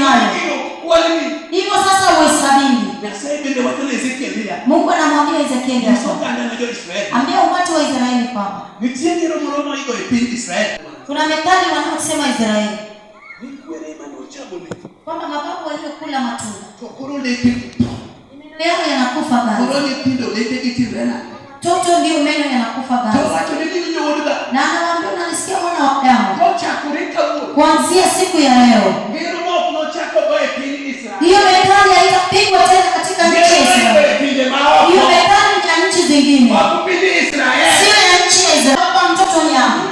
hayo. Hivyo sasa uhesabiwi. Nyasaye bende wacho ne Ezekiel niya, Mungu anamwambia Ezekieli "Nyis hapo, oganda ma jo-Israel, ambia umati wa Israeli kwamba nitie ngero moro moigo e piny Israel kuna methali wanaosema Israeli ni kwere manochamo kwamba mababu waliokula matunda to koro lekegi tho. meno yao yanakufa Koro ganzi, nyithindo lekegi timre nade?" toto ndio meno yanakufa To ganzi. wacho ni giwinjo wuod dhano. Na anawaambia, unanisikia mwana wa Adamu, Kochakore kawuono, kuanzia siku ya leo ngero mok nochako go e piny Israel. hiyo methali haitapigwa tena katika nchi Ngero ya moigo Israeli. e pinje maoko. Hiyo methali ni ya nchi zingine, Ok piny Israel. sio ya nchi ya Israeli. Kwa mtoto ni yangu,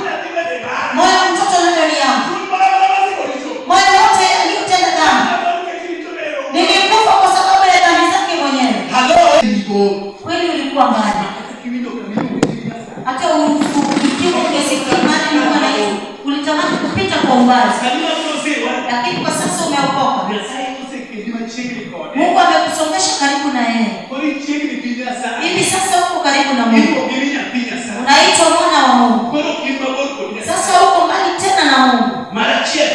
moyo wa mtoto nayo ni yangu, Chuny moro amora masiko richo. moyo wote aliyotenda dhambi Kata nikech richo nero. nilikufa kwa sababu ya dhambi zake mwenyewe. Halo. Igo. Kweli ulikuwa mbali, Kata kiwinjo kamiluongo ni Nyasaye. hata ukiwa ungesikia imani Mungu anaita, ulitamani kupita kwa umbali, Sani wabiro sewa. lakini kwa sasa umeokoka. Nyasaye osekeli machiegni kode. Mungu amekusongesha karibu na yeye, Koro ichiegni gi Nyasaye. hivi sasa uko karibu na Mungu, Iluongi ni nyathi Nyasaye. unaitwa mwana wa Mungu. Koro ok in mabor kod Nyasaye. Sasa uko mbali tena na Mungu. Mar achiel,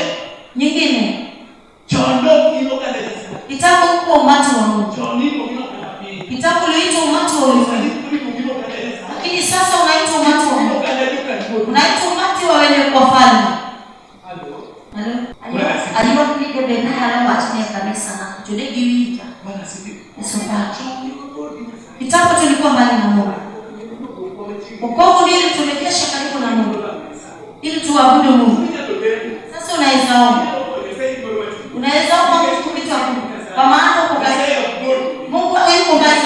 Nyingine, chon nok in oganda Nyasaye. kitambo uko umati wa Mungu, Chon iluongi ni oganda piny. kitambo uliitwa umati wa Sani ulimwengu, koro iluongi ni oganda Nyasaye. lakini sasa unaitwa umati wa In Mungu, oganda jokaruoth. unaitwa umati wa wenye wafalme. Halo. Halo, aliwapiga Benaya alowachnia kanisa na kutulegi wita Bwana asifiwe. Yesu pake. Chon ni mabor gi Nyasaye. Kitambo tulikuwa mbali na Mungu. Wokovu ndio iliturejesha karibu na Mungu ili tuabudu Mungu. Sasa unaweza omba, unaweza omba Mungu vitu hakuna, kwa maana uko karibu. Mungu yuko mbali,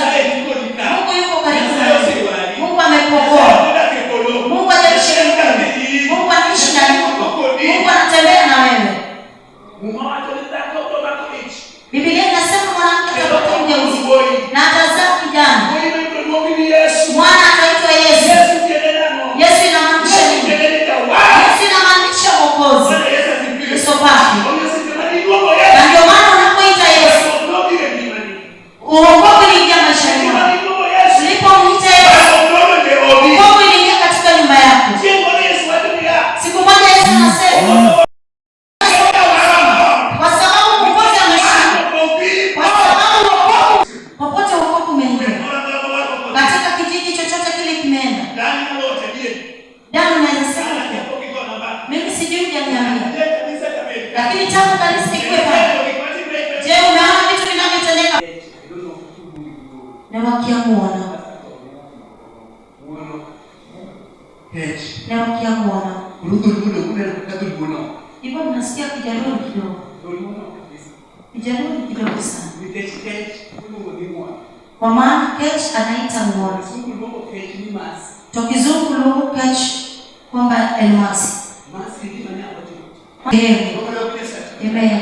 Mungu yuko karibu na wewe. Mungu amekuokoa, Mungu hajalishiriki, Mungu anaishi ndani yako, Mungu anatembea na wewe. Biblia inasema mwanamke atapata ujauzito na atazaa kijana, mwana ataitwa Yesu. Yesu inamaanisha nini? Yesu inamaanisha Mwokozi. Yesu pake. Na ndio maana unapoita Yesu, uokovu uliingia maishani mwako. Ulipomwita Yesu, wokovu iliingia katika nyumba yako. Siku moja Yesu anasema, kwa sababu Mwokozi ameshinda, kwa sababu wokovu, popote wokovu umeingia, katika kijiji chochote kile kimeenda, damu inaweza sema mimi sijui, hujaniambia, lakini tangu kanisa ikuwe pale, je, umeona vitu vinavyotendeka? Na wakiamuona, na wakiamuona hivyo, mnasikia Kijaluo kidogo, Kijaluo ni kidogo sana, kwa maana kech anaita ng'wono, to kizungu luongo kech kwamba elmasi. Amen.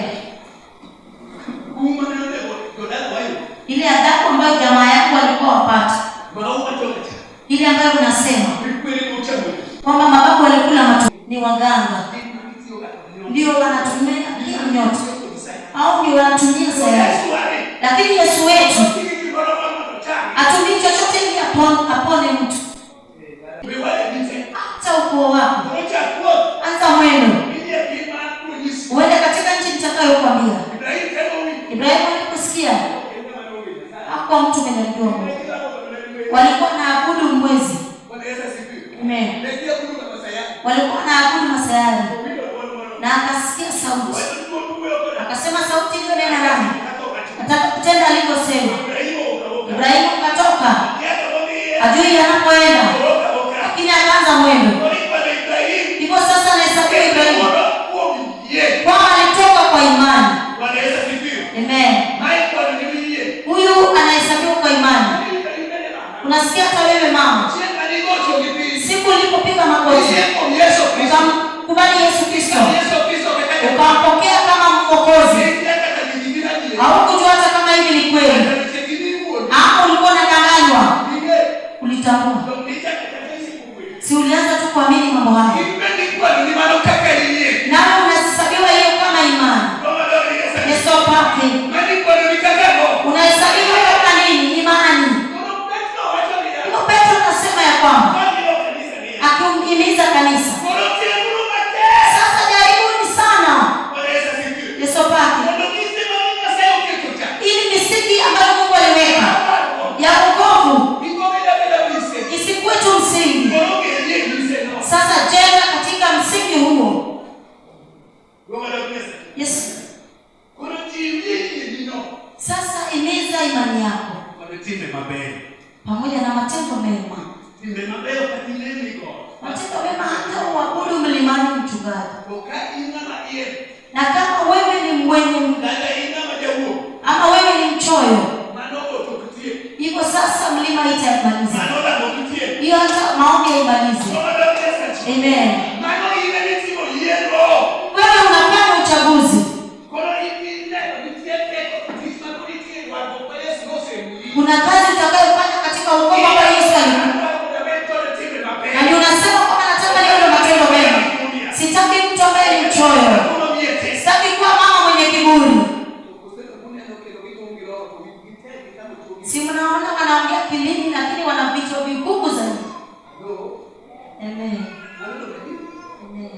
Ile adhabu ambayo jamaa yako walikuwa wapata, ile ambayo unasema kwamba mababu walikula matunda, ni waganga ndio wanatumia nyota au ndio wanatumia sayansi, lakini Yesu wetu atumii chochote ili apone mtu, hata ukoo wako. Anza mwendo, uende katika nchi nitakayokuambia. Ibrahimu aliposikia, hakuwa mtu mwenye alijua Mungu, walikuwa naabudu mwezi. Amen. Walikuwa naabudu masayari, na akasikia sauti, akasema, sauti iliyonena nami nataka kutenda alivyosema. Ibrahimu akatoka, ajui anapoenda, lakini akaanza mwendo. Hivyo sasa anahesabiwa Ibrahimu kwamba alitoka kwa imani. Amen. Huyu anahesabiwa kwa imani. Unasikia hata wewe mama, siku ulipopiga magoti ukamkubali Yesu Kristo, ukampokea kama Mwokozi, haukujua hata kama hivi ni kweli ama ulikuwa unadanganywa. Ulitambua, si ulianza tu kuamini mambo haya, nawe unahesabiwa hiyo kama imani. Yesu pake unahesabiwa kama nini? Imani. Hivyo Petro anasema ya kwamba akimhimiza kanisa, sasa jaribuni sana. Yesu pake. Sasa jenga katika msingi huo. Yes. Koro jiw yieni no Sasa imiza imani yako kod timbe mabeyo. Pamoja na matendo mema. Timbe mabeyo kata ilem e got. Matendo mema hata uabudu mlimani, mchungaji. To ka in ng'ama iye Na kama wewe ni mwenye kata in ng'ama jawuo ama wewe ni mchoyo, mano got ok tiek. Hivyo sasa mlima itaimaliza. Mano lamo ok tiek. Hiyo hata maombi haimalizi. Luonga dog Nyasaye. Amen. Mano in ema itimo yiero. Wewe unafanya uchaguzi. Koro in ineno nitie teko tich ma koro nitie e warruok ma Yesu nosemiyi. Kuna kazi utakayofanya katika wokovu ambao Yesu alikupa. Na ndio unasema kwamba nataka niwe na matendo mema. Sitaki mtu ambaye ni mchoyo. Sitaki kuwa mama mwenye kiburi. Si mnaona wanaongea kilimi lakini wana vichwa vigumu zaidi. Amen. Amen.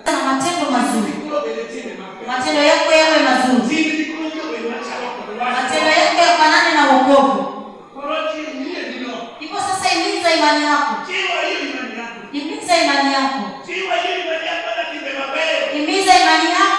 Na matendo mazuri. Matendo yako yawe mazuri. Matendo yako yafanane na wokovu. Hivyo sasa imiza imani yako. Imiza imani yako. Imiza imani yako.